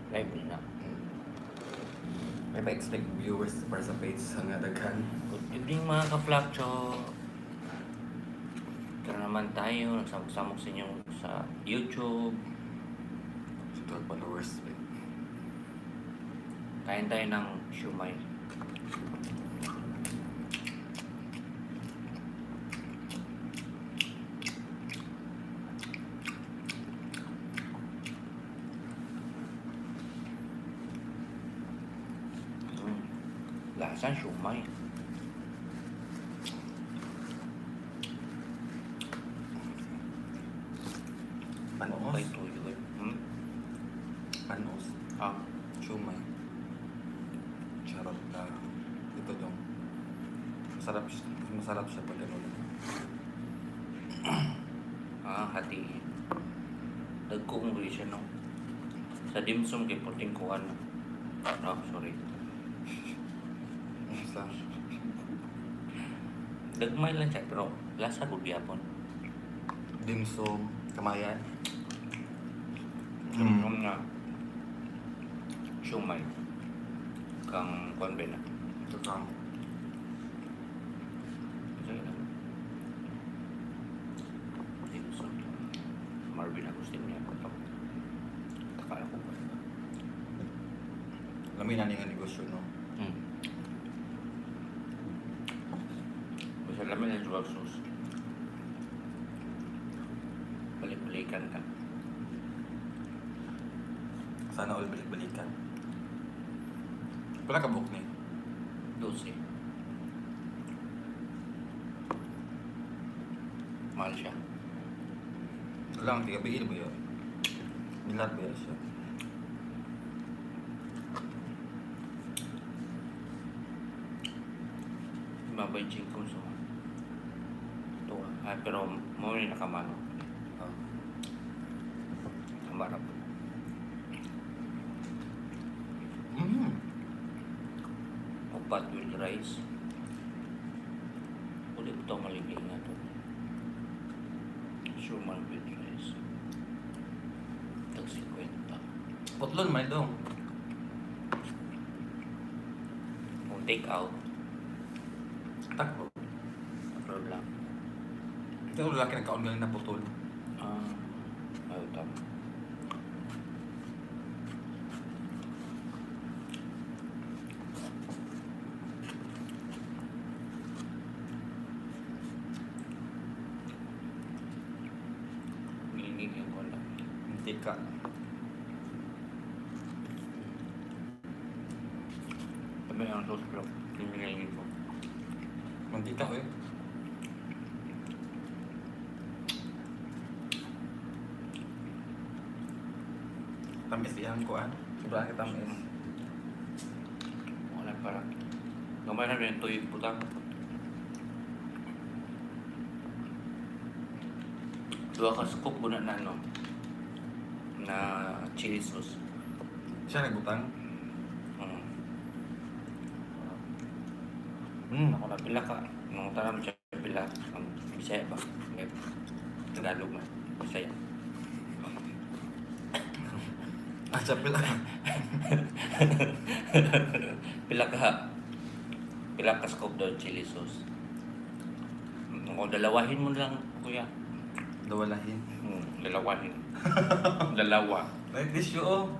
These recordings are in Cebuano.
Live na. May pa-expect viewers para sa page sa nga daghan. Good evening, mga ka-Flakcho. Ito na naman tayo, nagsamok-samok sa inyo sa YouTube. Sa 12 followers. Kain tayo ng siomai. Lasa siomai. Panos? Okay, tuyo eh. Hmm? Panos. Ah, Siomai. Charot na. Ito dong. Masarap siya, masarap siya pag ano. Ah, hati. Dagko kong siya, no? Sa dimsum kay puting kuan. Oh, sorry. Sa Gagmay lang siya, pero lasa gud gyapon. Dimsum, kamayan. Mm. Nga. Siomai. Kang kuan ba na? Ito kang. Sige lang. Dimsum. Marvin Agustin niya ko to. Takala ko ba? Lami na nga negosyo, no? Basta lamin ang drug sauce. Balik-balikan ka. Sana all balik-balikan. Wala ka book ni. 12. Mahal siya. Lang, tiga biil ba yun? Bilat ba yun siya? Mabay ko so. Ito ah. Ay, pero mo rin nakamano. Ah. Ang marap. Upat with rice. Ulit ito maligay nga to. Suman with rice. Tag 50. Putlon man dong. Kung take out, Takbo. upload lang. Ito lalaki nagkaon galing na putol. Ah, ayaw tama. Ngingigin ko lang. Hindi ka. Sabi ang sauce bro. Ngingigin ko. Mantika eh. Tamis iyang kuan. Sobrang tamis. Wala parang. Gamay na rin tuyo putang. Duha ka scoop muna na ano na chili sauce. Siya nagbutang. Ako na pila ka. Nung tanam siya pila. Ang Bisaya ba? May Tagalog man. Bisaya. Ah, siya pila. Pila ka scoop daw chili sauce. Ako dalawahin mo lang, kuya. Dawalahin. Dalawahin. Dalawa. Like this you oh.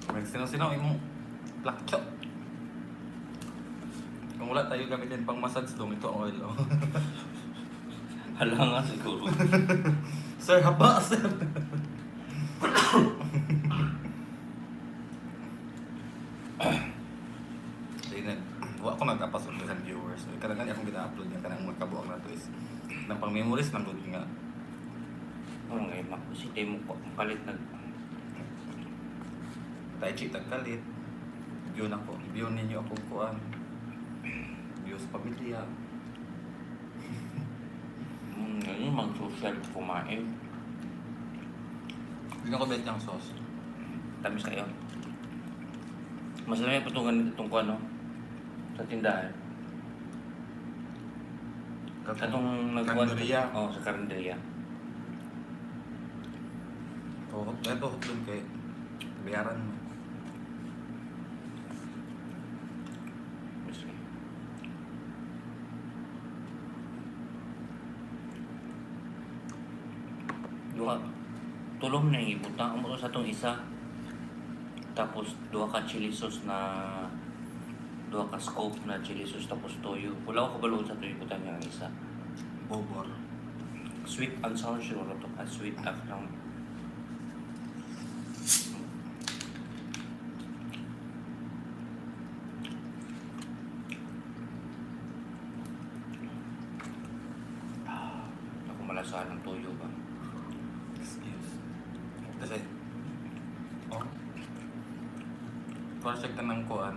Magsino-sino imong plakcho. Kung wala tayo gamitin pang massage dong, ito ang oil oh. Hala nga siguro. Sir, haba sir. Dahil nag, wa ko nag-apas sa viewers. So, kadaghan akong gina-upload nga kanang mga kabuang na to is nang pang memories lang gud nga. Oo nga, si mo ko, kalit nag. Tai chi tagkalit. View na ko. View ninyo akong kuan. View sa pamilya. Ngayon, mag-social kumain. Hindi na ko bet ng sauce. Tamis kayo. Mas lamay pa itong ganito itong kuwan, no? Sa tindahan. Sa itong nagkuwan. Karinderya. Oo, sa karinderya. Tuhot, eh, tuhot dun kay Bayaran mo. Miski. Duha. Tulong na yung ibutang. Amo sa atong isa. Tapos duha ka chili sauce na duha ka scoop na chili sauce tapos toyo. Wala ko kabalo sa toyo ibutang niya ang isa. Bobor. Sweet and sour siguro to. Ah, sweet at lang. Ah, ako malasahan ng toyo ba? Excuse. Kasi, oh. Para siya kanang kuan.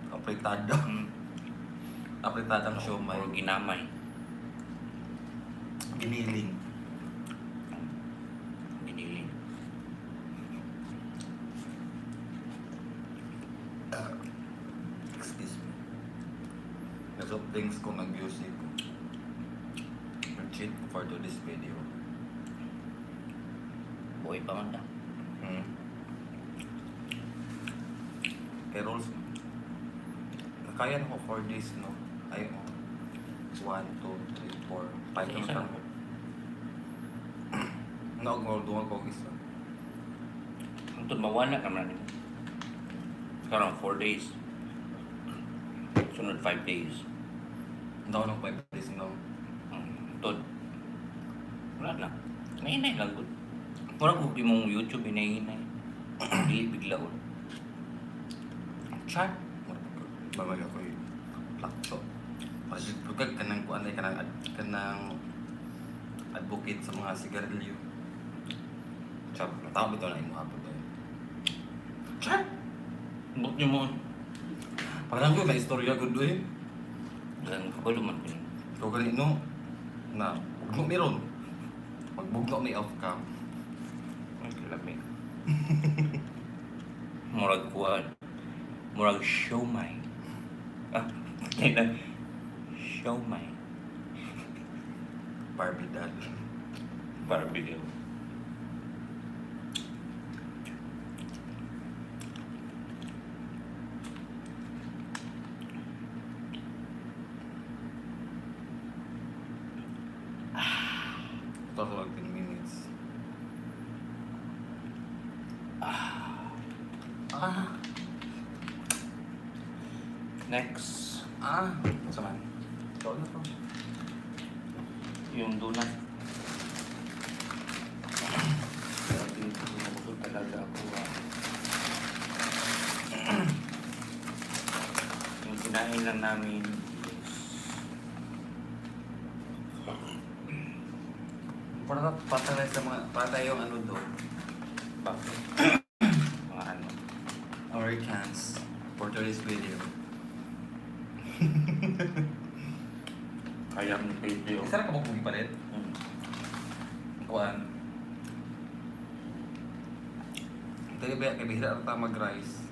Apritada. Apritadang siomay. Or ginamay. Giniling. Giniling. Excuse me. Nag-soft drinks ko, nag-music ko. Nag-cheat ko for to this video. Buhay pa man ta. Kay Rolls, nakaya na ko 4 days, no? Ay, oh. 1, 2, 3, 4, 5 Isa na lang. lang. Naog mo, duwag ko isa. Ang mawala ka man nimo. Karon 4 days. Sunod 5 days. Hindi ako ng 5 days, no? Tod. Wala na. Nahinay lang gud. Mura ko imong YouTube hinay-hinay. Dili bigla on. Char! Babag ako yung lakso. Pagkag ka ng kuan ay kanang, kanang advocate sa mga sigarilyo. Char, natawag ito na imo hapon tayo. Char! Buk nyo mo. Parang ko na istorya gud eh. Dagan kabalo man ko. Ikaw gani no na bugno meron. Magbugno ni off cam. Ay, kalami. Murag kuan. Murag siomay. Ah, kailan? Siomay. Barbie doll. Para video. Ito lang 10 minutes. Ah. Next, Ah, sa man. Ikaw na to. yung donut. Grabe, nabusog talaga ako. Ah. Yung kinain lang namin is Para patay sa mga patay yung ano do. bakit? Mga ano. Americans for today's video. Kaya ng video. Isa ra ka mo palit? Kuan. Dali ba kay bihira ra ta mag-rice.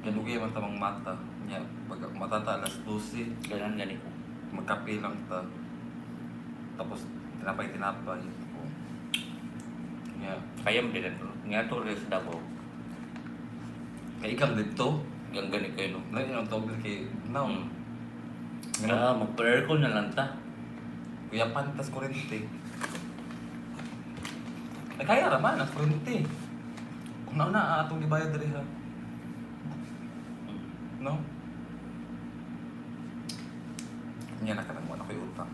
Kalugay man ta mang mata. Nya pag mata ta alas 12, Ganun ganito. magkape lang ta. Tapos tinapay tinapay. Nya Kaya mo din ito. Nga to rin sa Davao. kay ikang didto. Gang ganit kayo no. Lain ang tawag kay now. Ah, magpa-aircon na lang ta. Kuya pantas kurente. Ay kaya ra man ang kurente. Kung nauna atong gibayad diri ha. No? Nya nakanang wala ko'y utang.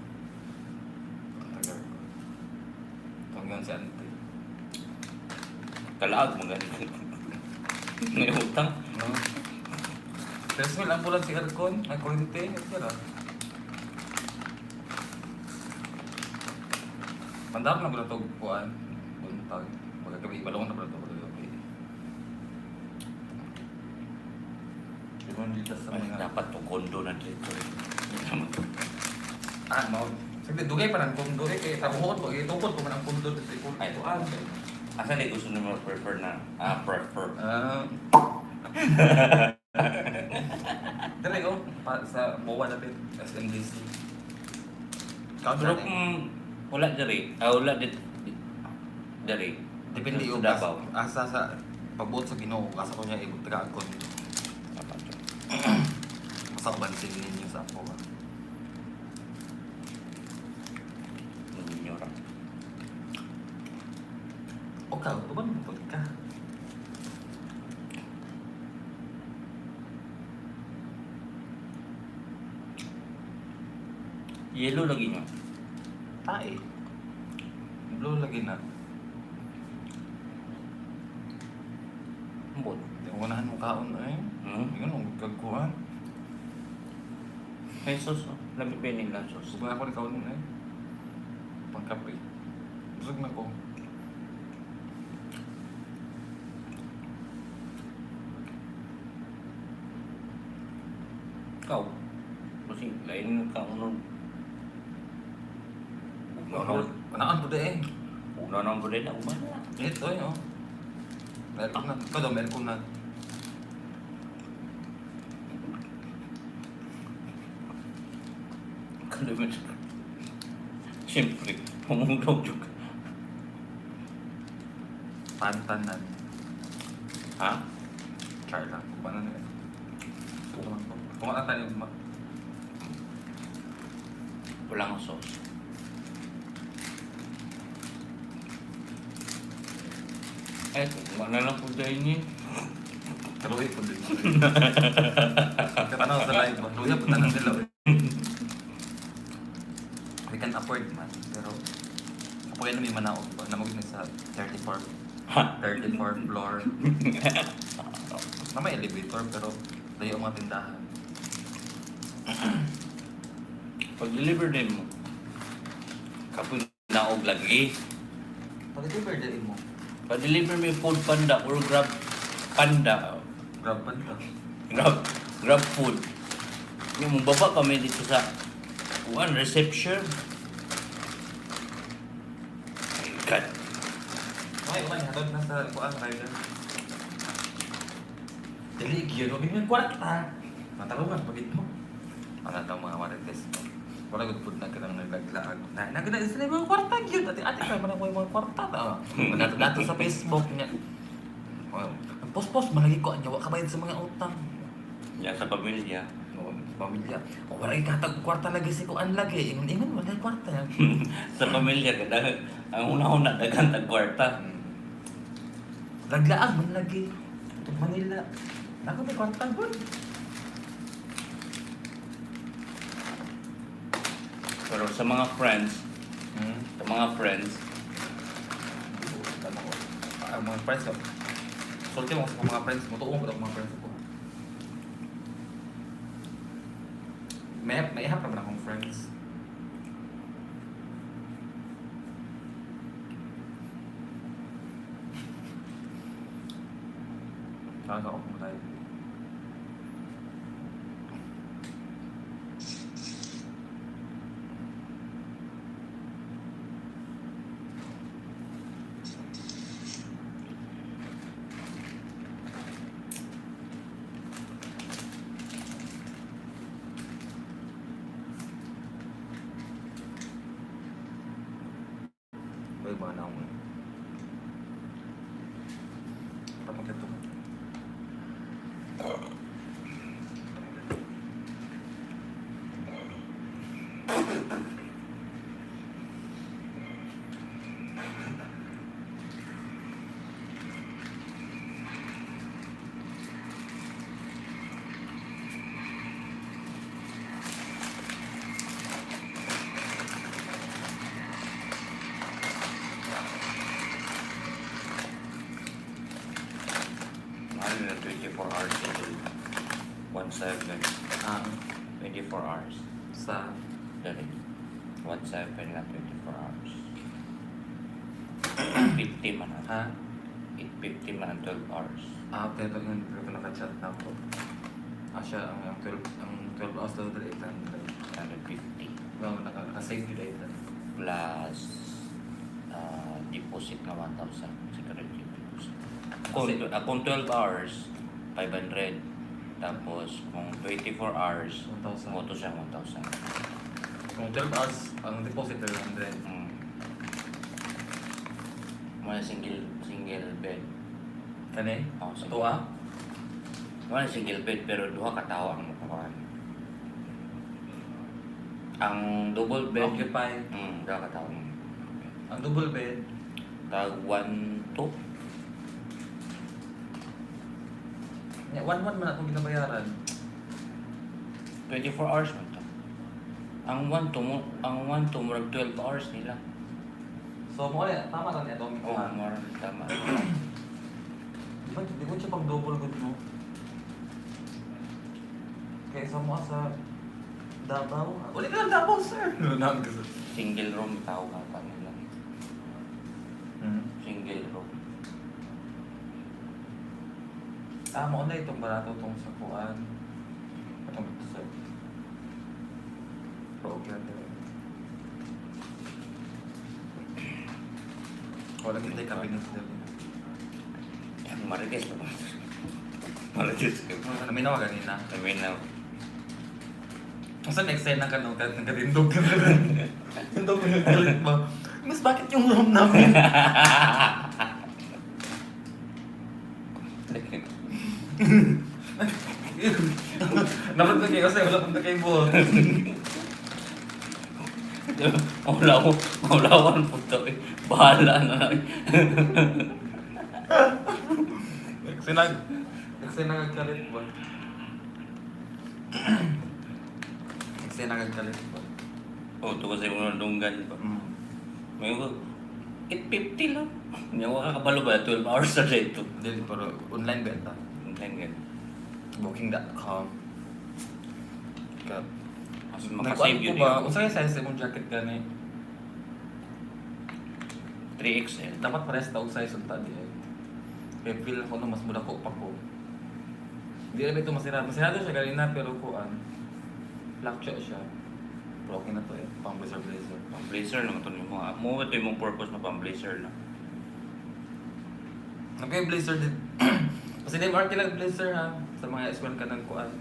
Ang tagal ko. Tunggan si ante. Kalaag mo ganit. May utang. No? Pero smell ang bulan si aircon, ay kurente, ito ra. Pandam na bulan tog kuan, buntag. Pagkagabi balong na bulan tog gabi. Pero dito sa Ay, mga dapat to kondo na dito eh. Ah, mao. Sige, dugay pa ng kondo eh kay tabuhot ko, itukod ko man ang kondo dito ko. Ay. Kuan. Asa na gusto nyo prefer na? Ah, prefer. Ah. Dali oh, pa, sa MOA lapit, SMDC. Pero kung wala diri, ah, wala dit diri. Depende Sa yung Davao. asa sa Pagbuot sa Ginoo, asa ko niya ibot taga ko. Tama dyan. Basta bansin ninyo sa ako ba. Ninyo ra. O ka, uban mo pud ka. Yellow lagi niya. Tae. Blue lagi na. Ambot. Di ko ganahan mo kaon eh. Hmm? Ingon mo kagkuan. May sauce, oh. Lami pa yun nila sauce. Busog na ako ni kaon eh. Pangkape. Busog na ko. Ikaw. Kasi lain ka unod. Ugnaw na. Panaan po di eh. Ugnaw na ang bulay na. Ugnaw na. Ito eh oh. Meron na. Ikaw daw, meron na. Kalimit. Siyempre, pumulog juga. Pantanan. Ha? Char lang. Kung paano na yun. Kung ano tayo ma... Walang sauce. Eh, kung na lang po dahil niya. Kaluhi po din. Katanaw sa live ba? Luya po tanan sila. Eh. We can afford man. Pero... Kapag yan may manaog ba? Namag na sa 34 34 floor. Na may elevator pero layo ang mga tindahan. Pag-deliver din mo, kapoy naog lagi. Pag-deliver din mo. Pag-deliver mo yung food panda or grab panda. Grab pa nila. Grab food. Yung baba kami dito sa kuan reception. My God. Okay, okay. Hatod na sa kuan rider. Dili gyud, wag yung kwarta. Matalungan pagit mo. Ano daw mga marites. Wala gud pud na kanang naglaglaag. Na na gud sila mga kwarta gyud. Ati ati pa man ako yung mga kwarta ta. Nato nato sa Facebook niya. Oh, post-post malagi ko anya wa kabayad sa mga utang. Yan sa pamilya. Oo, sa pamilya. O wala gyud katag kwarta lagi si kuan lagi. Ingon-ingon wala gyud kwarta. Sa pamilya kada ang una-una daghan tag kwarta. Laglaag man lagi. Itong Manila. Ako may kwarta gud. Pero sa mga friends, sa mga friends, Tama ko. Ang mga friends ko. Sulti mo sa mga friends mo. Tuong ko ang mga friends ko. May ihap naman akong friends. Nakaka-off mo tayo. Uy, mga naong eh. Tapos ito. Mahal na 24 hours ito. 1.7. Ah, 24 hours. sa Dali. 1.7 lang 24 hours. 8.50 man. Ha? 8.50 man ang 12 hours. Ah, pero yun, pero naka-chat na ako. Ah, siya, ang 12, ang 12 hours daw dali 800. 150. Well, naka-save yun 800. Plus deposit na 1,000. Security deposit. Kung 12 hours, 500. Tapos kung 24 hours, 1,000. moto siya 1,000. Kung 12 hours, ang deposit 300. Mga single single bed. Kani? Oh, sige. Ito ah? Wala single bed pero duha ka tawo ang makakuan. Ang double bed, Occupy. Duha ka tawo. Ang double bed. Tag 1 2. Nya, 1-1 man akong ginabayaran. 24 hours man to. Ang 1 2 mo, ang 1 2 murag 12 hours nila. So, mo na, tama ra niya itong Oh, gikuha. murag tama. Di ba, di ko siya pang double good mo? Kaya sa mo sa Davao. Uli ka lang Davao, sir! Nang kasi. Single room tawag ata nila. Single room. Ah, mo na itong barato tong sa kuan. Itong dito sa... Pero okay lang talaga. Wala kita yung cabinet dali. Yan, Marites pa ba? Marites ka. Naminaw ka ganina. Naminaw. Ang saan eksena ka no? Kahit nagkarindog ka na. Tindog ka galit ba? Miss, bakit yung room namin? Dapat na kayo kasi wala pang kayo buhok. Wala ko, wala ko ang puto eh. Bahala na lang. Eksena, eksena nagkalit ba? Eksena nagkalit ba? Oh, ito kasi mga dunggan ba. May ko, 8:50 lang. Hindi ako kakabalo ba? 12 hours na dito. Dili, pero online benta. Online ganun. Booking.com. Ka. Mas Nagkuan makasave ko yun ba? eh. Unsa kay size imong jacket gani? 3XL. Dapat parehas ta og size unta di ay. Kay feel ko no mas mudako pa ko. Di ra ba ito masirado. Masirado siya ganina pero kuan. Lakcho siya. Pero okay na to eh. Pang blazer blazer. Pang blazer naman ito mo. Mo ito yung purpose na pang blazer na. Nagkay blazer din. Kasi di mark lang blazer ha. Sa mga eskwela ka ng kuan.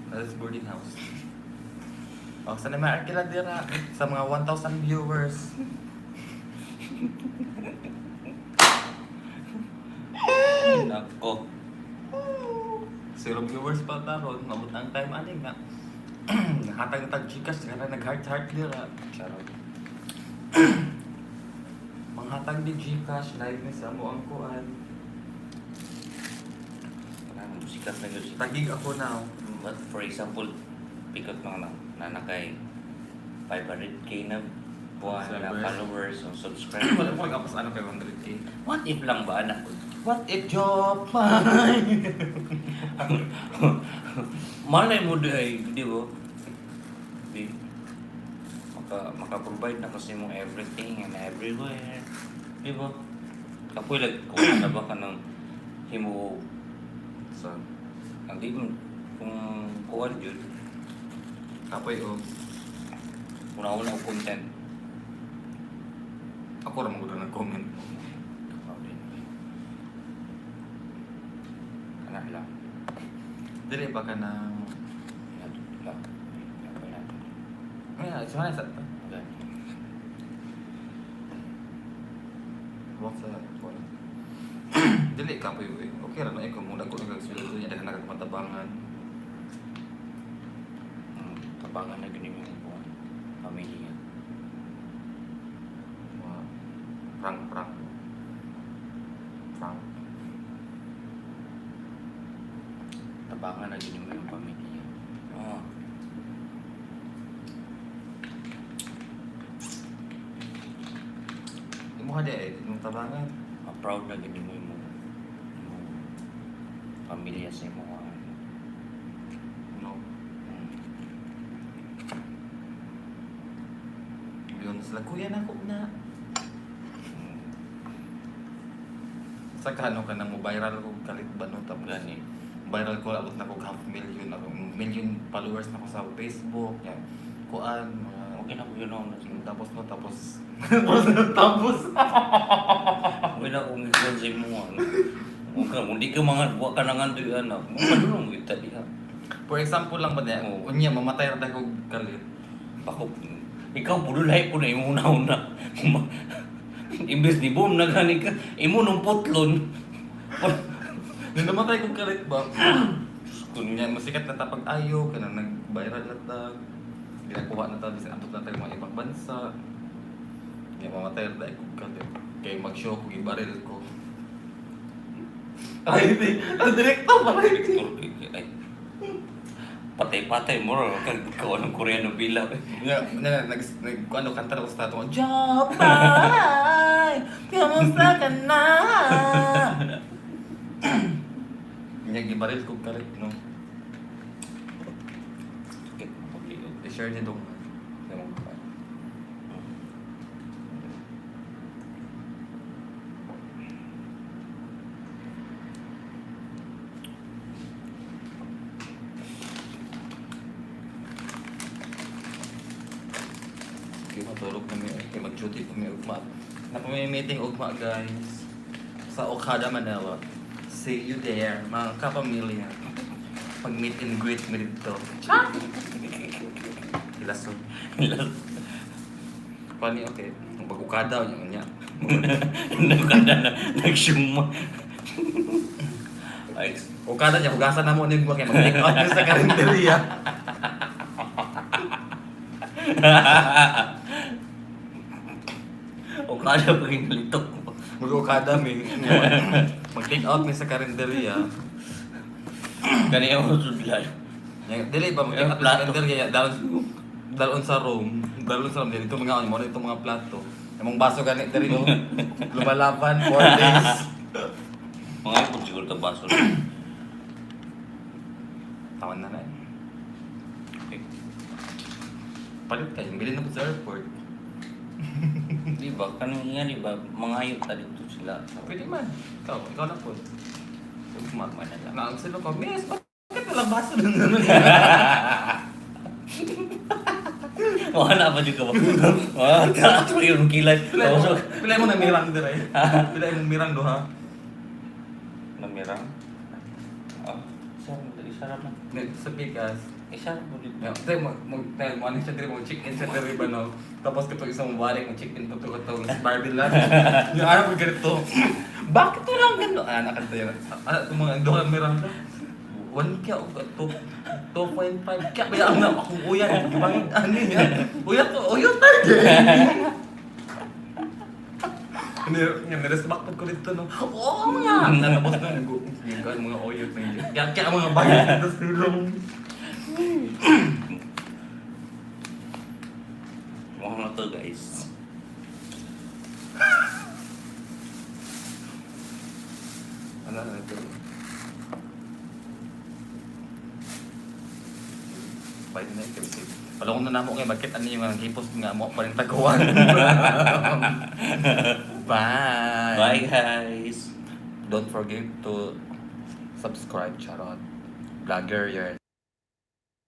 Sa boarding house. O, sa naman arkila dira sa mga 1,000 viewers. Nako. Zero viewers pa taron, mabot ang time ani nga. Nakatag na tag Gcash, nga nag heart heart dira. Charot. Manghatag di Gcash live ni sa mo ang kuan. Parang sikat na yun. Tagig ako now. But for example, pikot mga na, na nakay 500K na buwan na Subscribers. followers o subscribers. Wala ko nag ano kay 100K. What if lang ba anak? What if job mine? Malay mo di ay, di ba? Di. Maka-provide na kasi mo everything and everywhere. Di ba? Kapoy lag kung na ba ka ng himo So, ang di mo kung kuwan yun, kapoy og una-una og content. ako ra man gud ang nag-comment. Ikaw din. Anak lang. Dili ba ka na Lang. Lang. Ay, sa sa Okay. Walk sa kuan. Dili kapoy eh. Okay ra na eh kung muna ko nag-sweldo niya daghan nagmatabangan. Tabangan na gini yung kuwan. Pamilya. Mga prank prank. Prank. Tabangan na gini mo yung pamilya. Oo. Imo ka di eh, imong tabangan. Ma-proud na gini mo yung imong pamilya sa imong kuwan. No. Yun sila, kuya na ko na. Sa kano ka nang mo viral ko kalit ba no tapos Gani. viral ko abot na ko half million ako million followers na ko sa Facebook yan kuan mga Okay na ko yun ako. tapos no tapos tapos tapos Wala akong ikuan sa imo. Ano. Huwag ka, hindi ka mga, huwag ka na nga doon anak. Madulong kita diha. For example lang ba niya, Oo. unya mamatay ra ko kalit. Bako, ikaw budulay po na imo una-una. Imbes ni boom na gani ka, imo nung putlon. Nung namatay kong kalit ba? Kung niya, masikat na ta pag ayo, kanang nag-viral na ta. Ginakuha na ta, bisan abot na tayo mga ibang bansa. Nga mamatay na tayo kong kalit. Kay mag-show ko, gibaril ko. Ay, hindi. Ang direkto pa rin. Ay. Patay-patay mo ro kag ikaw anong Korean novela. Nga, nga, nag, nag, ano, kanta na ko sa tato. Jopay! Kamusta ka na? Nga, gibaril ko kalit, no? Sakit mo pagliog. I-share niya dong. Sa mong kuan. Okay, matulog kami. Okay, mag-duty kami ugma. Na kami meeting ugma, guys. Sa Okada, Manila. See you there, mga kapamilya. Pag meet and greet mi dito. Hilason. Pani, okay. Pag-Okada, yun niya. Nagkanda na nagsyuma. Ay, Okada niya, hugasan na mo ni kay mag-take out niya sa karinderya. O kada pag inalitok mo. Mag-Okada mi. Mag-take out mi sa karinderya. Gani ako sudlan. Nya, dili ba mag-take out mi sa Plato. karinderya dalon dalon sa room, dalon sa room dito mga mo dito mga plato. Among baso gani diri no. Lumalaban 4 days. Mga ipon siguro ta baso. Tawan na na eh. Okay. Palit kayo, bilhin na po sa airport. Di ba? Kanang nga di ba? Mangayo ta dito sila. Pwede man. Ikaw, ikaw na po. Ugma. Ugma na lang. Na, ang sila ko, miss, bakit walang baso dun naman? Wala pa dyan ka ba? Ah, taas mo yung kilay. Pila mo, pila mo na mirang dire. Pila mo mirang duha. Namirang? Ah, isa, isa raman. Nag sa pikas. Isa mo dito. Ya, tayo mag mag tayo mo ano siya dire mo check in siya dire ba no. Tapos katong isang balik mo check in to to to Barbie lang. Yung araw ko ganito. Bakit walang ganito? Ah, nakanta yun. Ah, itong mga duha mirang. 1 kya o 2 2.5 kya ba ang akong uyan gibangit ani niya. Uyan to, uyan tayo. Hindi, nga, niresback po ko dito, no? Oo nga! Natapos na, nag mga oyot na yun. Kaya, kaya mga bagay dito silong. Mukhang na to, guys. Ano na ito? Pwede na ito. Palong na namo kay bakit ano yung mga hipos nga mo pa rin taguan. Bye. Bye, guys. Don't forget to subscribe, charot. Vlogger yarn.